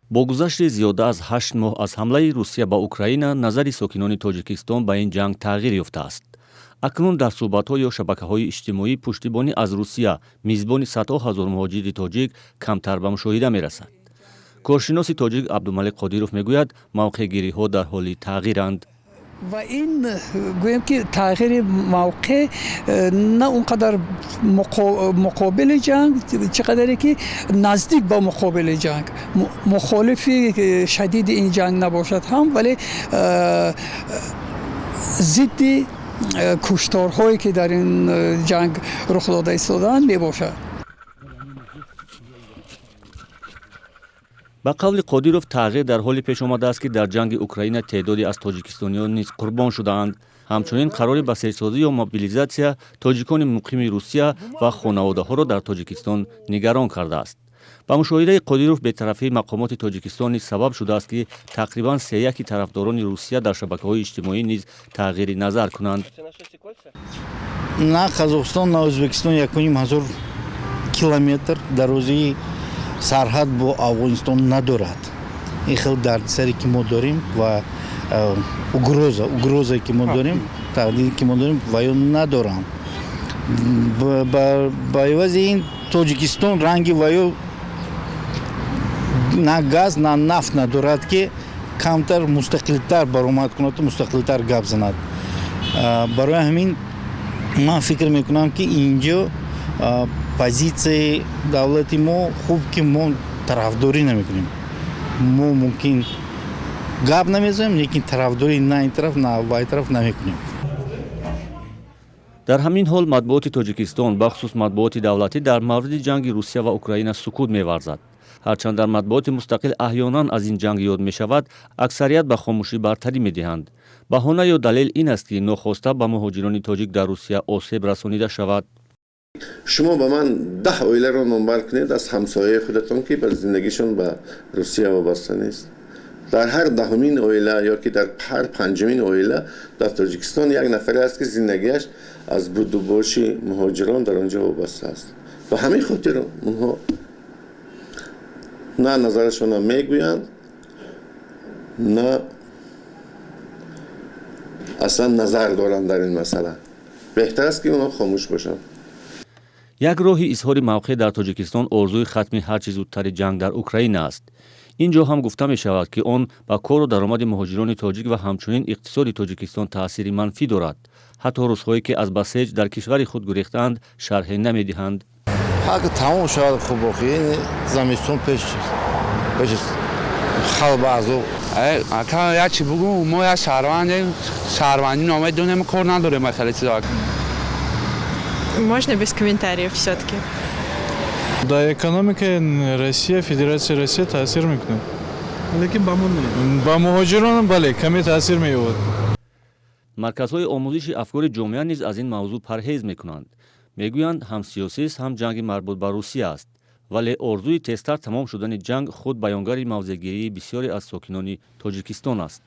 Бо гузашти зиёда аз 8 моҳ аз ҳамлаи Русия ба Украина, назари сокинони Тоҷикистон ба ин ҷанг тағйир ёфтааст. Акнун дар суҳбатҳо ё шабакаҳои иҷтимоӣ пуштибонӣ аз Русия, мизбони садҳо ҳазор муҳоҷири тоҷик, камтар ба мушоҳида мерасад. Коршиноси тоҷик Абдумалик Қодиров мегӯяд, мавқеъгириҳо дар ҳоли тағйиранд. Ва ин, гӯем ки, тағйири мавқеъ на он қадар муқобили ҷанг, чӣ қадаре ки наздик ба муқобили ҷанг, мухолифи шадиди ин ҷанг набошад ҳам, вале зидди кушторҳое, ки дар ин ҷанг рух дода истодаанд, мебошад. Ба қавли Қодиров, тағйир дар ҳоле пеш омадааст, ки дар ҷанги Украина теъдоде аз тоҷикистониён низ қурбон шудаанд. Ҳамчунин қарори басеҷсозӣ ё мобилизатсия тоҷикони муқими Русия ва хонаводаҳоро дар Тоҷикистон нигарон кардааст. Ба мушоҳидаи Қодиров, бетарафии мақомоти Тоҷикистон низ сабаб шудааст, ки тақрибан сеяки тарафдорони Русия дар шабакаҳои иҷтимоӣ низ тағйири назар кунанд. На Қазоқистон, на Ӯзбекистон 1500 километр дарозии сарҳад бо Афғонистон надорад. Ин хел дардисаре, ки мо дорем, ва угрозае, ки мо дорем, таҳдиде, ки мо дорем, ва ё надоранд. Ба ивази ин Тоҷикистон ранги ва ё на газ, на нафт надорад, ки камтар мустақилтар баромад кунаду мустақилтар гап занад. Барои ҳамин ман фикр мекунам, ки инҷо позитсияи давлати мо хуб, ки мо тарафдорӣ намекунем. Мо мумкин гап намезанем, лекин тарафдорӣ на ин тараф, на вай тараф намекунем. Дар ҳамин ҳол матбуоти Тоҷикистон, бахусус матбуоти давлатӣ, дар мавриди ҷанги Русия ва Украина сукут меварзад. Ҳарчанд дар матбуоти мустақил аҳёнан аз ин ҷанг ёд мешавад, аксарият ба хомӯшӣ бартарӣ медиҳанд. Баҳона ё далел ин аст, ки нохоста ба муҳоҷирони тоҷик дар Русия осеб расонида шавад. Шумо ба ман 10 оиларо номбар кунед аз ҳамсояи худатон, ки ба зиндагишон ба Русия вобаста нест. Дар ҳар 10-умин оила ё ки дар ҳар панҷумин оила дар Тоҷикистон як нафаре аст, ки зиндагиаш аз будубоши муҳоҷирон дар он ҷо вобаста аст. Ба ҳамин хотир онҳо на назарашонро мегӯянд, на аслан назар доранд дар ин масъала. Беҳтар аст, ки онҳо хомӯш бошанд. Як роҳи изҳори мавқеъ дар Тоҷикистон орзуи хатми ҳарчи зудтари ҷанг дар Украина аст. Ин ҷо ҳам гуфта мешавад, ки он ба кору даромади муҳоҷирони тоҷик ва ҳамчунин иқтисоди Тоҷикистон таъсири манфӣ дорад. Ҳатто русҳое, ки аз басеҷ дар кишвари худ гурехтаанд, шарҳе намедиҳанд. Ҳар тамом шавад, хуб. Охи замистон пеш пеш, халқ ба азоб. Ака, як чи бугум: мо як шаҳрвандем, шаҳрвандӣ номедонем, кор надорем хеле чизо. Можно без комментариев все-таки. Да, экономика Россия, Федерация Россия таъсир мекунад. Лекин ба мо не. Ба муҳоҷирон, бале, каме таъсир меёбад. Марказҳои омӯзиши афкори ҷомеа низ аз ин мавзӯъ парҳез мекунанд. Мегӯянд, ҳам сиёсист, ҳам ҷанги марбут ба Русия аст, вале орзуи тезтар тамом шудани ҷанг худ баёнгари мавзеъгирии бисёре аз сокинони Тоҷикистон аст.